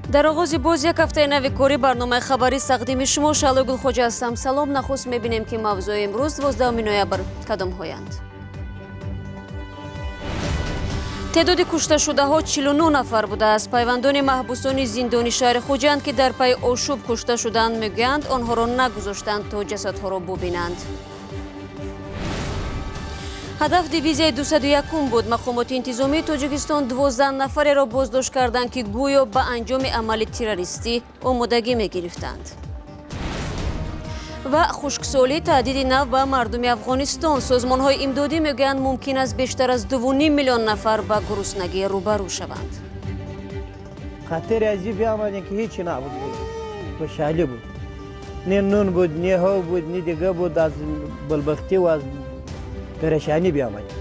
Дар оғози боз як ҳафтаи нави корӣ барномаи хабарӣ тақдими шумо. Шаҳло Гулхоҷа ҳастам. Салом. Нахуст мебинем, ки мавзӯи имрӯз 12 ноябр кадомҳоянд. Теъдоди кушташудаҳо 49 нафар будааст. Пайвандони маҳбусони зиндони шаҳри Хуҷанд, ки дар пайи ошӯб кушта шуданд, мегӯянд, онҳоро нагузоштанд, то ҷасадҳоро бубинанд. Ҳадаф дивизияи 201 буд. Мақомоти интизомии Тоҷикистон 12 нафареро боздошт карданд, ки гӯё ба анҷоми амали террористӣ омодагӣ мегирифтанд. Ва хушксолӣ таҳдиди нав ба мардуми Афғонистон. Созмонҳои имдодӣ мегӯянд, мумкин аст бештар аз 2,5 миллион нафар ба гуруснагӣ рӯбарӯ шаванд. Хатари азӣ биомадем, ки ҳечи набуд, хушҳалӣ буд, не нун буд, не ҳов буд, не дига буд. Аз балбахтӣ ва аз парешонӣ биомадем.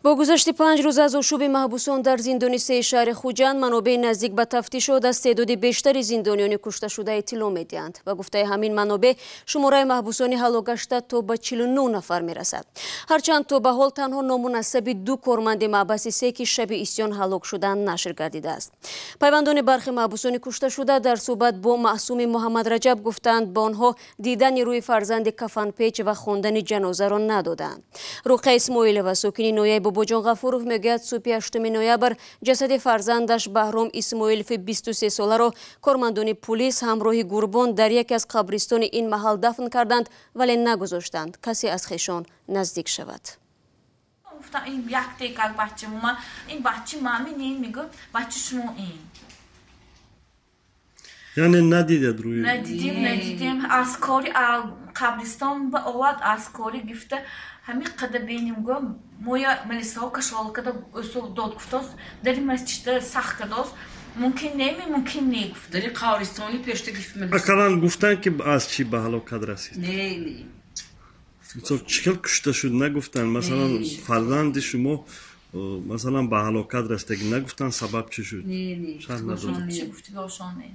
Бо гузашти 5 рӯз аз ошӯби маҳбусон дар зиндони сеи шаҳри Хуҷанд, манобеи наздик ба тафтишот аз теъдоди бештари зиндониёни кушташуда иттилоъ медиҳанд. Ба гуфтаи ҳамин манобеъ, шумораи маҳбусони ҳалокгашта то ба 49 нафар мерасад. Ҳарчанд то ба ҳол танҳо ному насаби ду корманди маҳбаси се, ки шаби исён ҳалок шуданд, нашр гардидааст. Пайвандони бархи маҳбусони кушташуда дар суҳбат бо Маъсуми Муҳаммадраҷаб гуфтанд, ба онҳо дидани рӯи фарзанди кафанпеч ва хондани ҷанозаро надоданд. Руқия Исмоилова, сокини ноҳияи Бобоҷон Ғафуров, мегӯяд, субҳи 8 ноябр ҷасади фарзандаш Баҳром Исмоилови 23 соларо кормандони пулис ҳамроҳи гурбон дар яке аз қабристони ин маҳал дафн карданд, вале нагузоштанд, касе аз хешон наздик шавад. Гуфтам, ин як текак бача ма, ин бачи мами не, мегӯ, бачи шумо ин. Яъне надидед рӯи? Надидем, надидем. Аз кори қабристон ба овард, аз кори гифта ҳамин қадар беним, гӯ, моя милисаҳо кашола када, усул дод гуфтост, дари масҷида сахт кардост, мумкин неми, мумкин не, гуфт. Дари қабристони пешта гифт. Ақаллан гуфтанд, ки аз чӣ ба ҳалокат расид? Не, не. Чӣ хел кушта шуд, нагуфтанд? Масалан, фарзанди шумо, масалан, ба ҳалокат расидаги, нагуфтанд, сабаб чӣ шуд? Не. Чӣ гуфтигошон не,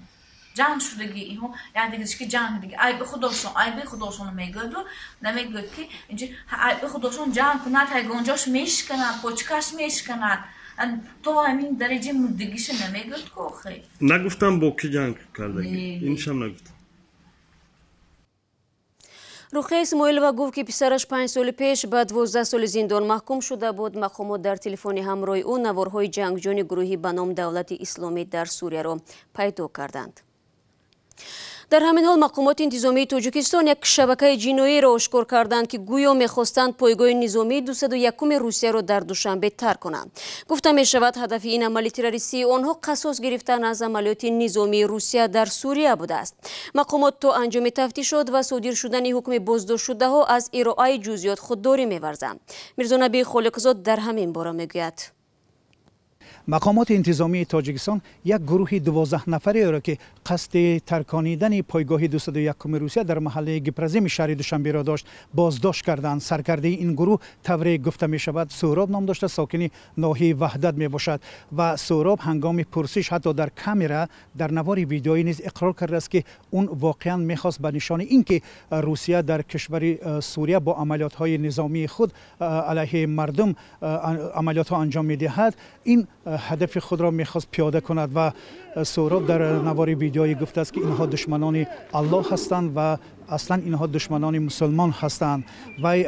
ҷанг шудаги инҳо якдигаришки ҷанг диги, айби худошон, айби худошон мегӯяду намегӯяд, ки инҷа айби худошон ҷанг кунад, ҳайгонҷош мешиканад, почкаш мешиканад, то ҳамин дараҷаи мурдагиша намегӯяд ку охи. Нагуфтам, бо кӣ ҷанг кардаги, иншам нагуфтам? Руқия Исмоилова гуфт, ки писараш 5 соли пеш ба 12 соли зиндон маҳкум шуда буд. Мақомот дар телефони ҳамроҳи ӯ наворҳои ҷангҷӯни гурӯҳи ба ном Давлати Исломӣ дар Сурияро пайдо карданд. Дар ҳамин ҳол мақомоти интизомии Тоҷикистон як шабакаи ҷиноиро ошкор карданд, ки гӯё мехостанд пойгоҳи низомии 201-уми Русияро дар Душанбе тарк кунанд. Гуфта мешавад, ҳадафи ин амали террористии онҳо қасос гирифтан аз амалиёти низомии Русия дар Сурия будааст. Мақомот то анҷоми тафтишот ва содир шудани ҳукми боздоштшудаҳо аз ироаи ҷузъиёт худдорӣ меварзанд. Мирзонаби Холиқзод дар ҳамин бора мегӯяд. Мақомоти интизомии Тоҷикистон як гурӯҳи 12 нафареро, ки қасди тарконидани пойгоҳи 201-уми Русия дар маҳаллаи Гипроземи шаҳри Душанберо дошт, боздошт карданд. Саркардаи ин гурӯҳ, тавре гуфта мешавад, Суҳроб ном дошта, сокини ноҳияи Ваҳдат мебошад. Ва Суҳроб ҳангоми пурсиш ҳатто дар камера, дар навори видеоӣ низ иқрор кардааст, ки он воқеан мехост ба нишони ин ки Русия дар кишвари Сурия бо амалиётҳои низомии худ алайҳи мардум амалиётҳо анҷом медиҳад, ин ҳадафи худро мехост пиёда кунад. Ва Суҳроб дар навори видеоӣ гуфтааст, ки инҳо душманони Аллоҳ ҳастанд ва аслан инҳо душманони мусулмон ҳастанд. Вай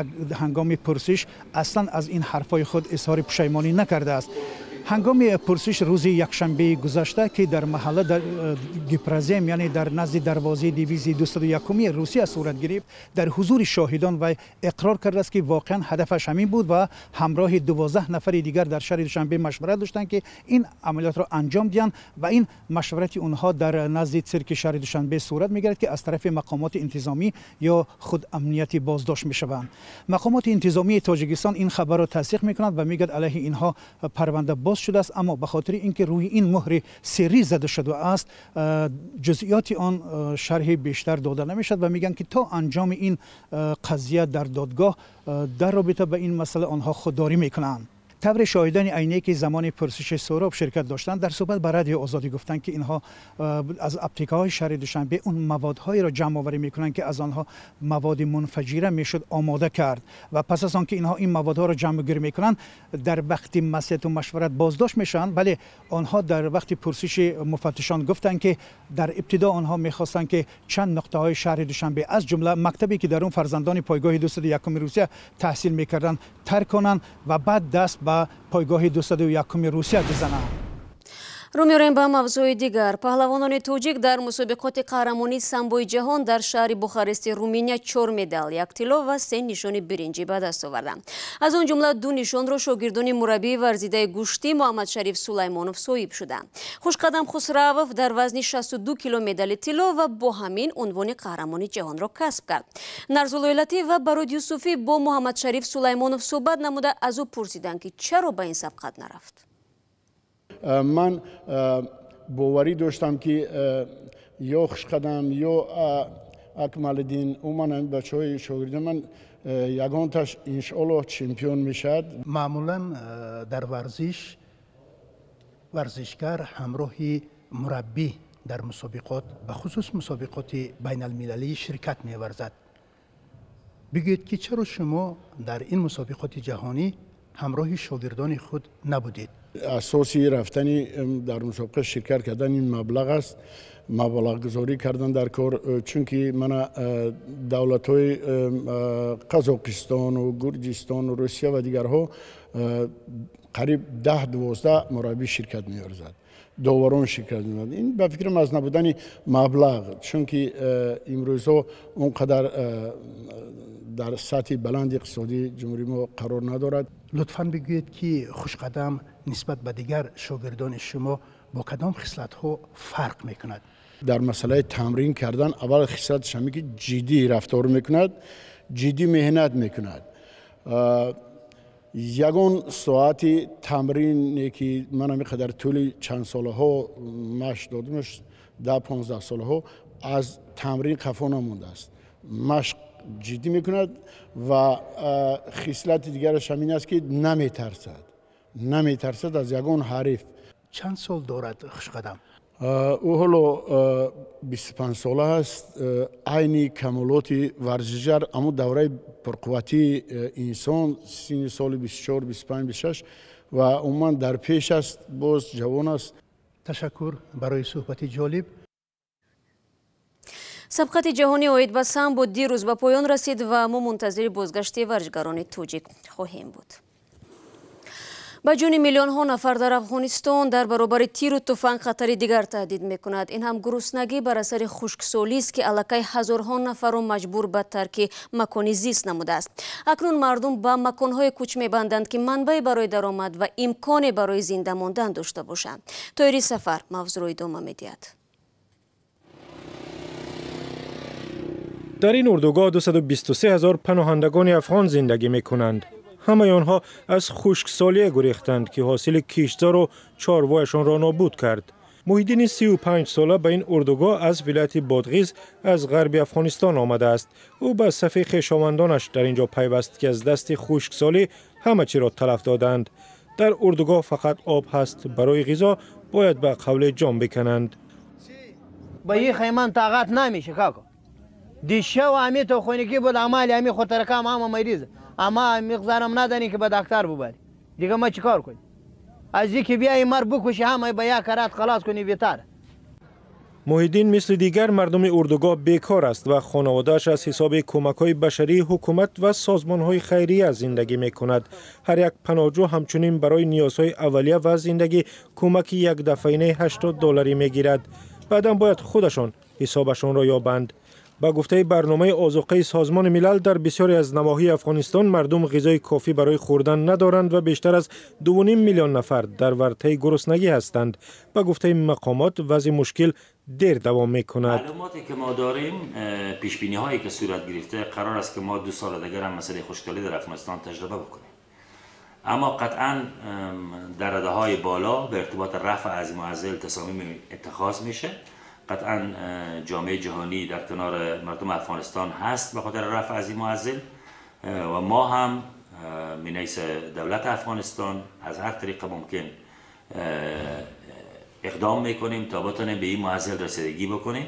як ҳангоми пурсиш аслан аз ин ҳарфҳои худ изҳори пушаймонӣ накардааст. Ҳангоми пурсиш рӯзи якшанбеи гузашта, ки дар маҳалла дар Гипрозем, яъне дар назди дарвозаи дивизияи 201-уми Русия сурат гирифт, дар ҳузури шоҳидон вай иқрор кардааст, ки воқеан ҳадафаш ҳамин буд ва ҳамроҳи 12 нафари дигар дар шаҳри Душанбе машварат доштанд, ки ин амалиётро анҷом диҳанд. Ва ин машварати онҳо дар назди цирки шаҳри Душанбе сурат мегирад, ки аз тарафи мақомоти интизомӣ ё худ амнияти боздошт мешаванд. Мақомоти интизомии Тоҷикистон ин хабарро тасдиқ мекунанд ва мегӯяд, алайҳи инҳо парванда боз шудааст, аммо ба хотири ин ки рӯи ин муҳри сиррӣ зада шудааст, ҷузъиёти он шарҳи бештар дода намешавад. Ва мегӯянд, ки то анҷоми ин қазия дар додгоҳ дар робита ба ин масъала онҳо худдорӣ мекунанд. Тавре шоҳидони айние ки замони пурсиши Суҳроб ширкат доштанд, дар суҳбат ба Радиои Озодӣ гуфтанд, ки инҳо аз аптекаҳои шаҳри Душанбе он маводҳоеро ҷамъоварӣ мекунанд, ки аз онҳо маводи мунфаҷира мешуд омода кард ва пас аз он ки инҳо ин маводҳоро ҷамъгирӣ мекунанд, дар вақти маслиҳату машварат боздошт мешаванд. Вале онҳо дар вақти пурсиши муфаттишон гуфтанд, ки дар ибтидо онҳо мехостанд, ки чанд нуқтаҳои шаҳри Душанбе, аз ҷумла мактабе ки дар он фарзандони пойгоҳи 201 Русия таҳсил мекарданд, тарк конанд ва баъд даст ба пойгоҳи 201 Русия бизананд. Рӯ меорем ба мавзӯи дигар. Паҳлавонони тоҷик дар мусобиқоти қаҳрамонии самбои ҷаҳон дар шаҳри Бухарести Руминия 4 медал, 1 тилло ва 3 нишони биринҷӣ ба даст оварданд. Аз он ҷумла 2 нишонро шогирдони мураббии варзидаи гӯштӣ Муҳаммадшариф Сулаймонов соҳиб шуданд. Хушқадам Хусравов дар вазни 62 кило медали тилло ва бо ҳамин унвони қаҳрамони ҷаҳонро касб кард. Нарзуллои Латиф ва Барод Юсуфӣ бо Муҳаммадшариф Сулаймонов суҳбат намуда, аз ӯ пурсиданд, ки чаро ба ин сабқат нарафт. Ман боварӣ доштам, ки ё Хушқадам ё Акмалиддин, умуман бачаҳои шогирдони ман ягонташ иншоаллоҳ чемпион мешавад. Маъмулан дар варзиш варзишгар ҳамроҳи мураббӣ дар мусобиқот, бахусус мусобиқоти байналмилалӣ ширкат меварзад. Бигӯед, ки чаро шумо дар ин мусобиқоти ҷаҳонӣ ҳамроҳи шогирдони худ набудед? Асоси рафтани дар мусобиқа ширкат кардан ин маблағ аст, маблағгузорӣ кардан дар кор, чунки мана давлатҳои Қазоқистону Гурҷистону Русия ва дигарҳо қариб 10-12 мураббӣ ширкат меорзад, доварон ширкат меорзад. Ин ба фикрам аз набудани маблағ, чунки имрӯзҳо он қадар дар сатҳи баланди иқтисодии ҷумҳурии мо қарор надорад. Лутфан бигӯед, ки Хушқадам нисбат ба дигар шогирдони шумо бо кадом хислатҳо фарқ мекунад? Дар масъалаи тамрин кардан аввал хислаташ ҳамин, ки ҷиддӣ рафтор мекунад, ҷиддӣ меҳнат мекунад. Ягон соати тамрине ки ман ҳамин қадар тӯли чанд солаҳо машқ додамаш, 10-15 солаҳо аз тамрин қафо намондааст. Машқ ҷиддӣ мекунад ва хислати дигараш ҳамин аст, ки наметарсад аз ягон ҳариф. Чанд сол дорад Хушқадам? Ӯ ҳоло 25 сола аст. Айни камолоти варзишгар аммо давраи пурқувватии инсон синни соли 24, 25, 26 ва умуман дар пеш аст, боз ҷавон аст. Ташаккур барои суҳбати ҷолиб. Сабқати ҷаҳонӣ оид ба самбо дирӯз ба поён расид ва мо мунтазири бозгашти варзишгарони тоҷик хоҳем буд. Ба ҷони миллионҳо нафар дар Афғонистон дар баробари тиру туфанг хатари дигар таҳдид мекунад. Ин ҳам гуруснагӣ бар асари хушксолист, ки аллакай ҳазорҳо нафарро маҷбур ба тарки макони зист намудааст. Акнун мардум ба маконҳое кӯч мебанданд, ки манбаъе барои даромад ва имконе барои зинда мондан дошта бошанд. Тоири Сафар мавзӯъро идома медиҳад. Дар ин урдугоҳ 223 ҳазор паноҳандагони афғон зиндагӣ мекунанд. Ҳамаи онҳо аз хушксолие гурехтанд, ки ҳосили киштзору чорвояшонро нобуд кард. Муҳиддини 35 сола ба ин урдугоҳ аз вилояти Бодғиз аз ғарби Афғонистон омадааст. Ӯ ба сафи хешовандонаш дар ин ҷо пайваст, ки аз дасти хушксолӣ ҳама чиро талаф доданд. Дар урдугоҳ фақат об ҳаст. Барои ғизо бояд ба қавле ҷон бикананд. Ба ин тағат намеша како. Дишав ҳами то хонагӣ буд, амали ҳами хотиракам ҳама мариз. Ама миқзарам надорем, ки ба дактар бубарӣ. Дига ма чикор кунем? Аз ин ки биёи мар бикушӣ, ҳама ба як карат халос кунӣ беҳтар. Муҳиддин мисли дигар мардуми урдугоҳ бекор аст ва хонаводааш аз ҳисоби кӯмакҳои башарии ҳукумат ва созмонҳои хайрия зиндагӣ мекунад. Ҳар як паноҳҷӯ ҳамчунин барои ниёзҳои аввалия ва зиндагӣ кӯмаки якдафъаинаи 80 долларӣ мегирад. Баъдан бояд худашон ҳисобашонро ёбанд. Ба гуфтаи барномаи озуқаи Созмони Милал, дар бисёре аз навоҳии Афғонистон мардум ғизои кофӣ барои хӯрдан надоранд ва бештар аз 2,5 миллион нафар дар вартаи гуруснагӣ ҳастанд. Ба гуфтаи мақомот, вазъи мушкил дер давом мекунад. Маълумоте ки мо дорем, пешбинӣ ҳое ки сурат гирифта, қарор аст, ки мо 2 соли дигар ҳам масъалаи хушксолӣ дар Афғонистон таҷриба бикунем. Аммо қатъан дар радаҳои боло به ارتباط رفع از معضل تصامیم اتخاذ میشه. قطعا جامعه جهانی در کنار مردم افغانستان هست به خاطر رفع از این معضل و ما هم منیس دولت افغانستان از هر طریق ممکن اقدام میکنیم تا بتونیم به این معضل رسیدگی بکنیم.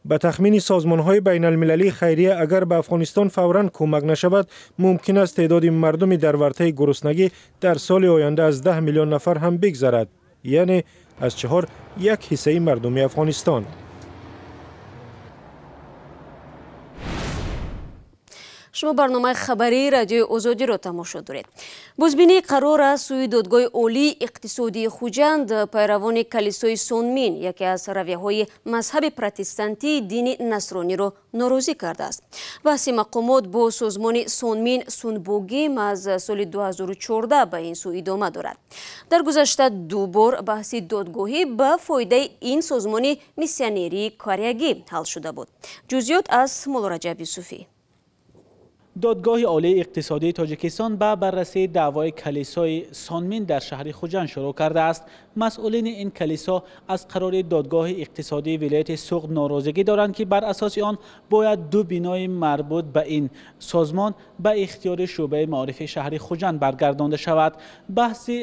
به تخمین سازمان‌های بین‌المللی خیریه اگر به افغانستان فوراً کمک نشود ممکن است تعداد مردم در ورطه گرسنگی در سال آینده از 10 میلیون نفر هم بگذرد، یعنی از 4 یک حصه مردم افغانستان. شما برنامه خبری رادیوی озодӣ ро тамошо доред. Бозбинии қарор аз сӯи додгоҳи олии иқтисодии Хуҷанд пайравони калисои Сонмин, яке аз равияҳои мазҳаби протестантии дини насрониро норозӣ кардааст. Баҳси мақомот бо созмони Сонмин Сунбогим аз соли 2014 ба ин сӯ идома дорад. Дар гузашта ду бор баҳси додгоҳӣ ба фоидаи ин созмони миссионерии кореягӣ ҳал шуда буд. Ҷузъиёт аз Муллораҷаб Юсуфӣ. Додгоҳи олии иқтисодии Тоҷикистон ба баррасии даъвои калисои Сонмин дар шаҳри Хуҷанд шурӯъ кардааст. Масъулини ин калисо аз қарори додгоҳи иқтисодии вилояти Суғд норозигӣ доранд, ки бар асоси он бояд ду бинои марбут ба ин созмон ба ихтиёри шӯъбаи маорифи шаҳри Хуҷанд баргардонда шавад. Баҳси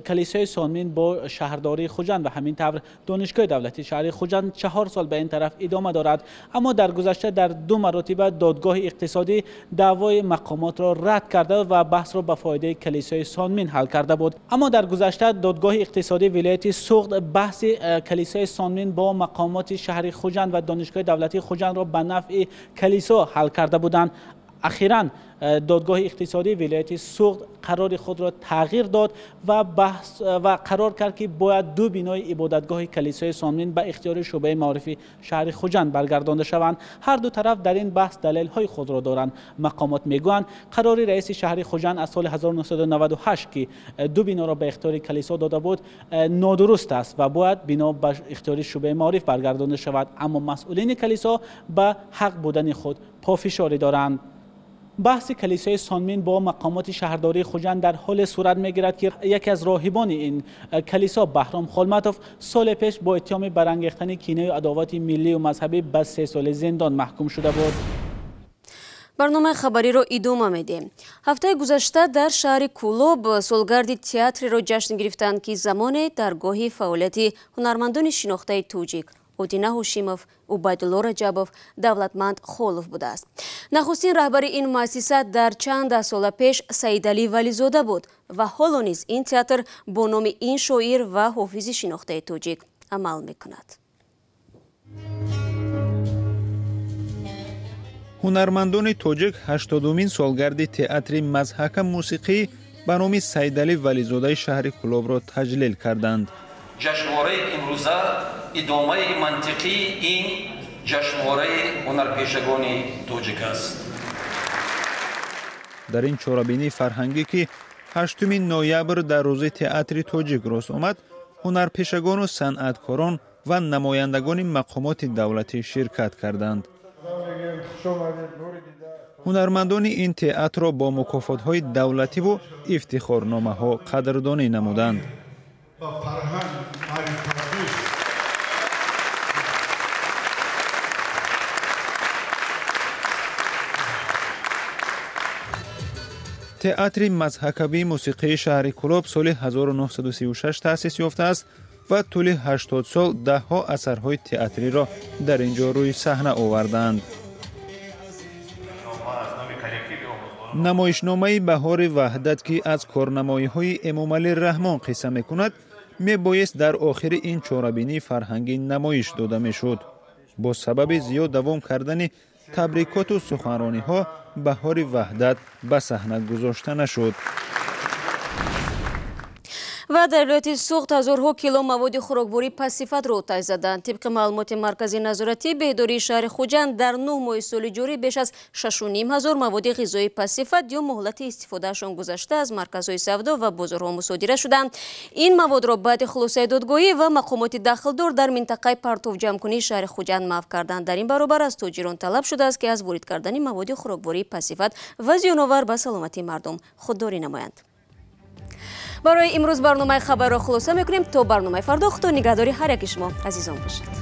калисои Сонмин бо шаҳрдории Хуҷанд ва ҳамин тавр донишгоҳи давлатии шаҳри Хуҷанд 4 сол ба ин тараф идома дорад. Аммо дар гузашта дар ду маротиба додгоҳи иқтисодӣ даъвои мақомотро рад карда ва баҳсро ба фоидаи калисои Сонмин ҳал карда буд. Аммо дар гузашта додгоҳи иқтисодии вилояти Суғд баҳси калисои Сонмин бо мақомоти шаҳри Хуҷанд ва донишгоҳи давлатии Хуҷандро ба нафъи калисо ҳал карда буданд. Ахиран додгоҳи иқтисодии вилояти Суғд қарори худро тағйир дод ва ва қарор кард, ки бояд ду бинои ибодатгоҳи калисои Сонмин ба ихтиёри шӯъбаи маорифи шаҳри Хуҷанд баргардонда шаванд. Ҳар ду тараф дар ин баҳс далелҳои худро доранд. Мақомот мегӯянд қарори раиси шаҳри Хуҷанд аз соли 1998, ки ду биноро ба ихтиёри калисо дода буд, нодуруст аст ва бояд бино ба ихтиёри шӯъбаи маориф баргардонда шавад. Аммо масъулини калисо ба ҳақ будани худ пофишорӣ доранд. Баҳси калисои Сонмин бо мақомоти шаҳрдории Хуҷанд дар ҳоле сурат мегирад, ки яке аз роҳибони ин калисо Баҳром Холматов соли пеш бо иттиҳоми барангехтани кинаю адовати миллию мазҳабӣ ба 3 соли зиндон маҳкум шуда буд. Барномаи хабариро идома медиҳем. Ҳафтаи гузашта дар шаҳри Кӯлоб солгарди театреро ҷашн гирифтанд, ки замоне даргоҳи фаъолияти ҳунармандони шинохтаи тоҷик Одина Ҳошимов, Убайдулло Раҷабов, Давлатманд Холов будааст. Нахустин раҳбари ин муассиса дар чанд даҳсола пеш Саидалӣ Вализода буд ва ҳоло низ ин театр бо номи ин шоир ва ҳофизи шинохтаи тоҷик амал мекунад. Ҳунармандони тоҷик 80-умин солгарди театри мазҳака мусиқӣ ба номи Саидалӣ Вализодаи шаҳри Кӯлобро таҷлил карданд. Ҷашнвораи имрӯза идомаи мантиқии ин ҷашнвораи ҳунарпешагони тоҷик аст. Дар ин чорабинии фарҳангӣ, ки 8 ноябр дар рӯзи театри тоҷик рост омад, ҳунарпешагону санъаткорон ва намояндагони мақомоти давлатӣ ширкат карданд. Ҳунармандони ин театрро бо мукофотҳои давлативу ифтихорномаҳо қадрдонӣ намуданд. Театри мазҳакавии мусиқии шаҳри Кӯлоб соли 1936 таъсис ёфтааст ва тӯли 80 сол даҳҳо асарҳои театриро дар ин ҷо рӯи саҳна овардаанд. Намоишномаи Баҳори Ваҳдат, ки аз корнамоиҳои Эмомалӣ Раҳмон қисса мекунад, мебоист дар охири ин чорабинии фарҳангӣ намоиш дода мешуд. Бо сабаби зиёд давом кардани табрикоту суханрониҳо Баҳори Ваҳдат ба саҳна гузошта нашуд. Ва дар вилояти Суғд ҳазорҳо кило маводи хӯрокворӣ пастсифатро оташ заданд. Тибқи маълумоти Маркази назоратии беҳдории шаҳри Хуҷанд, дар 9 моҳи соли ҷорӣ беш аз 6,5 ҳазор маводи ғизоии пастсифат ё муҳлати истифодаашон гузашта аз марказҳои савдо ва бозорҳо мусодира шуданд. Ин маводро баъди хулосаи додгоҳӣ ва мақомоти дахлдор дар минтақаи партовҷамъкунии шаҳри Хуҷанд маҳв карданд. Дар ин баробар аз тоҷирон талаб шудааст, ки аз ворид кардани маводи хӯроквории пастсифат ва зиёновар ба саломатии мардум худдорӣ намоянд. Барои имрӯз барномаи хабарро хулоса мекунем. То барномаи фардо Худо нигаҳдори ҳар яки шумо азизон бошад.